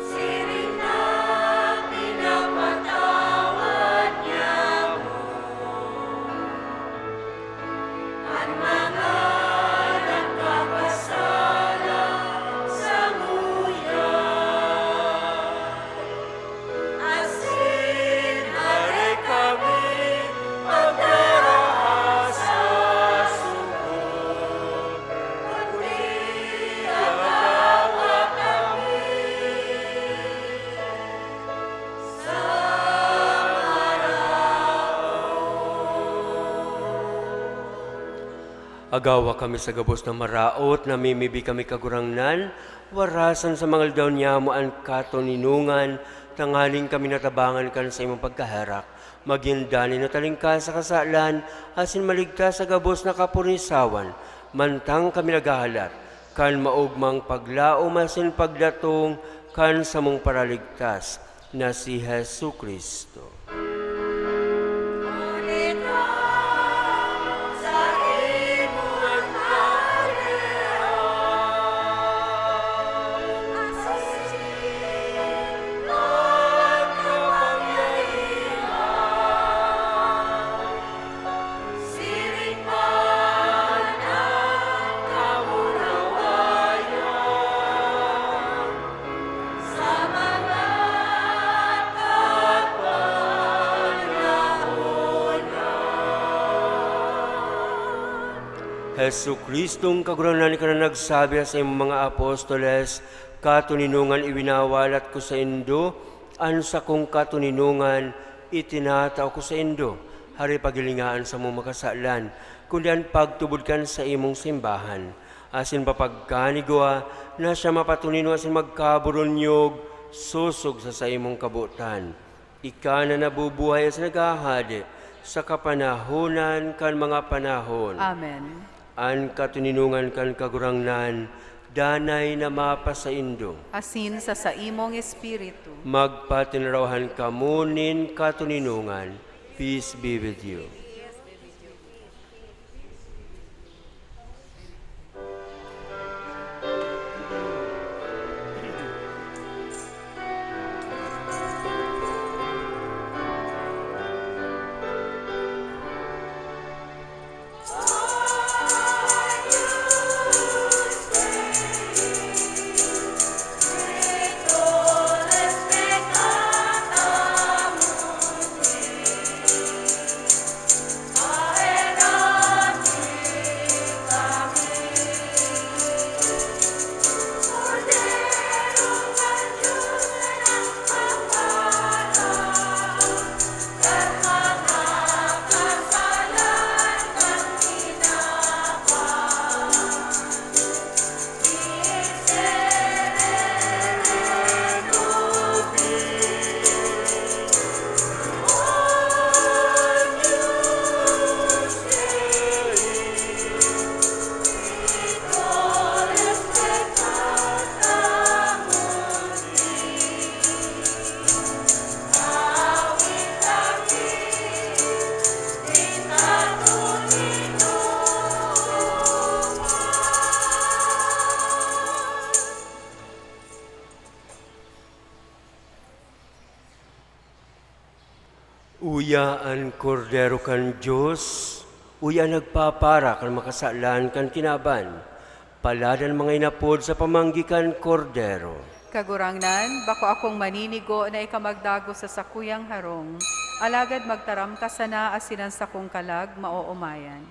Siring na pinapatawad niamo an mga nagkakasala samuya. Asin hare kami pagdaraha sa sugo, kundi agawa kami sa maraot. Agawa kami sa gabos na maraot, namimibi kami, Kagurangnan, warasan sa mga aldaw niyamo an katoninongan, tanganing kami natabangan kan saimong pagkaherak, magin danay na talingkahan sa kasalan, asin maligtas sa gabos na kapurisawan, mantang kami naghahalat kan maogmang paglaom asin pagdatong kan samong Paraligtas na si Jesu-Cristo. Huli ka sa imo an kaharian. Jesu-Cristong Kagurangnan, ika na nagsabi sa imong mga apostoles, "Katoninongan iwinawalat ko saindo, an sakong katoninongan itinatao ko saindo." Hari, paghilinga an samong mga kasalan, kundi an pagtubod kan sa imong simbahan, asin papagkanigwa na siya mapatonino asin magkaburunyog sosog sa saimong kabotan. Ika na nabubuhay asin naghahade sa kapanahonan kan mga panahon. Amen. An katoninongan kan Kagurangnan danay na mapasaindo. Asin sa saimong espiritu. Magpatinarawahan kamo nin katoninongan. Peace be with you. Uya an Kordero kan Dios, uya an nagpapara kan mga kasalan kan kinaban. Palad an mga inapod sa pamanggi kan Kordero. Kagurangnan, bako akong maninigo na ika magdagos sa sakuyang harong, alagad magtaram ka sana asin an sakong kalag maoomayan.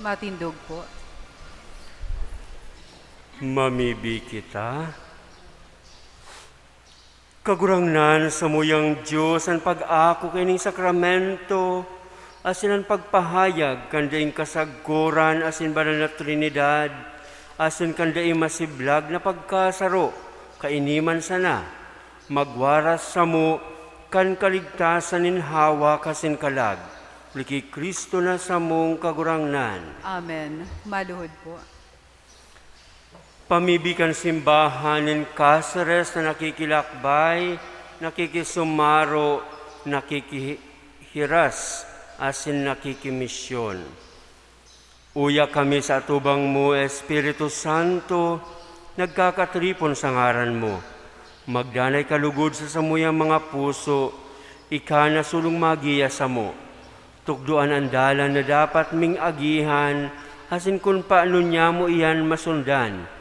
Matindog po. Mamibi kita. Kagurangnan, samuyang Dios, an pag-ako kaining sakramento, asin an pagpahayag kan daing kasagkoran asin banal na Trinidad, asin kan dai masiblag na pagkasaro, kaini man sana, magwaras samo kan kaligtasan nin hawak asin kalag, huli ki Cristo na samong Kagurangnan. Amen. Maluhod po. Pamibi kan simbahan nin Caceres na nakikilakbay, nakikisumaro, nakikihiras, asin nakikimisyon. Uya kami sa atubang mo, Espiritu Santo, nagkakatripon sa ngaran mo. Magdanay ka lugod sa samuyang mga puso, ika na sulong magiya samo. Tukdoan an dalan na dapat ming agihan, asin kun paano nyamo iyan masundan.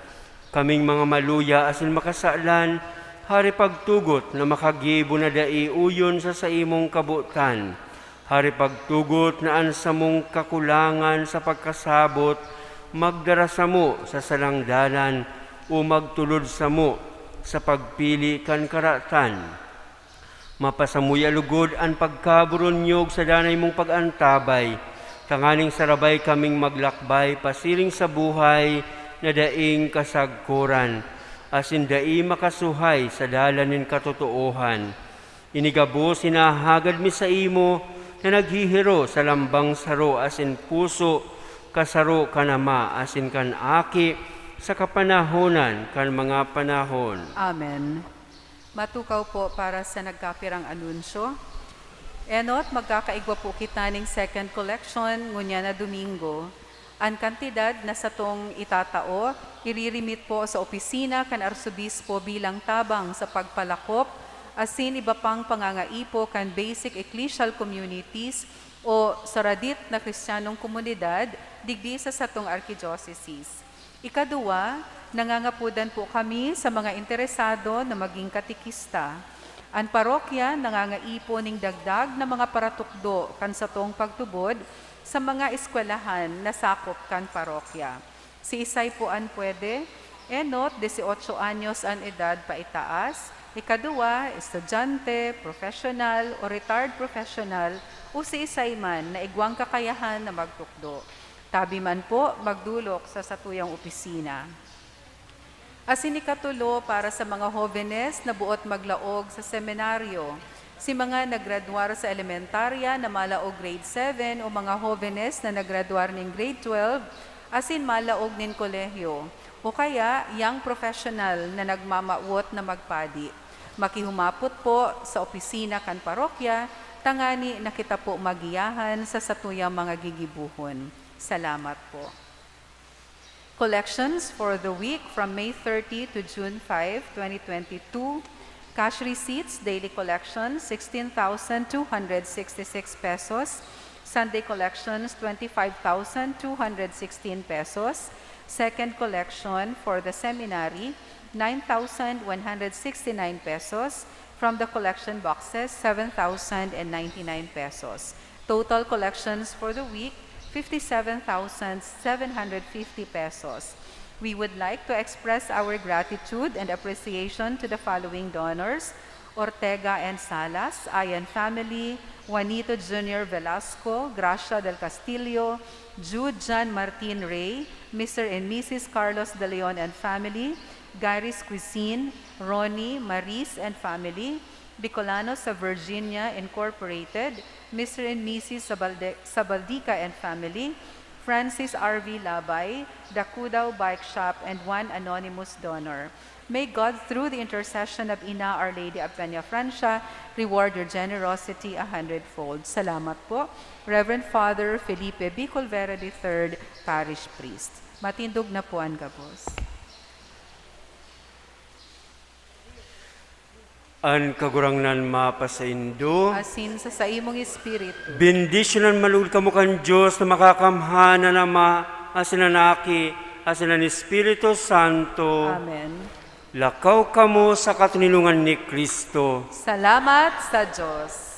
Kaming mga maluya asin makasalan, hari pagtugot na makagibo na dai uyon sa saimong kabotan. Hari pagtugot na an samong kakulangan sa pagkasabot magdara samo sa salang dalan o magtulod samo sa pagpili kan karatan. Mapasamuya lugod an pagkaburonyog sa danay mong pag-antabay, tanganing sarabay kaming maglakbay pasiring sa buhay na daing kasagkoran, asin dai makasuhay sa dalan nin katotoohan. Ini gabos hinahagad mi saimo na naghihiro sa lambang saro asin puso, kasaro kan Ama asin kan Aki, sa kapanahonan kan mga panahon. Amen. Matukaw po para sa nagkapirang anunsyo. Enot, magkakaigwa po kita ning second collection ngunyan na Domingo. An kantidad na satong itatao, iririmit po sa opisina kan Arsobispo bilang tabang sa pagpalakop asin iba pang pangangaipo kan basic ecclesial communities o saradit na Kristiyanong komunidad digdi sa satong arkidyosesis. Ikaduwa, nangangapodan po kami sa mga interesado na maging katekista. An parokya nangangaipo ning dagdag na mga paratukdo kan satong pagtubod sa mga eskwelahan na sakop kan parokya. Siisay po an pwede? Enot, dieciocho anyos an edad paitaas. Ikaduwa, estudyante, professional o retired professional o siisay man na igwang kakayahan na magtukdo. Tabi man po, magdolok sa satuyang opisina. Asin ikatulo, para sa mga hobenes na buot maglaog sa seminaryo, si mga nagradwar sa elementarya na malaog grade seven o mga hobenes na nagradwar nin grade twelve asin malaog nin kolehiyo, o kaya young professional na nagmamawot na magpadi. Makihumapot po sa opisina kan parokya tangani na kita po magiyahan sa satuyang mga gigibohon. Salamat po. Collections for the week from May thirty to June five, twenty twenty-two. Cash receipts, daily collection, sixteen thousand two hundred sixty-six pesos. Sunday collections, twenty-five thousand two hundred sixteen pesos. Second collection for the seminary, nine thousand one hundred sixty-nine pesos. From the collection boxes, seven thousand and ninety-nine pesos. Total collections for the week, fifty-seven thousand seven hundred fifty pesos. We would like to express our gratitude and appreciation to the following donors: Ortega and Salas, Ayan family, Juanito Junior Velasco, Gracia del Castillo, Jude John Martin Rey, Mister and Missus Carlos De Leon and family, Gairis Cuisine, Ronnie, Maris and family, Bicolanos sa Virginia Incorporated, Mister and Missus Sabalde-, Sabaldica and family, Francis R V Labay, The Kudao Bike Shop, and one anonymous donor. May God, through the intercession of Ina Our Lady of Peñafrancia, reward your generosity a hundredfold. Salamat po. Reverend Father Felipe B. Colvera the third, Parish Priest. Matindog na po an gabos. An Kagurangnan mapasaindo. Asin sa saimong espiritu. Bendisyonan man lugod kamo kan Dios na makakamhan, an Ama, asin an Aki, asin an Espiritu Santo. Amen. Lakaw kamo sa katoninongan ni Cristo. Salamat sa Dios.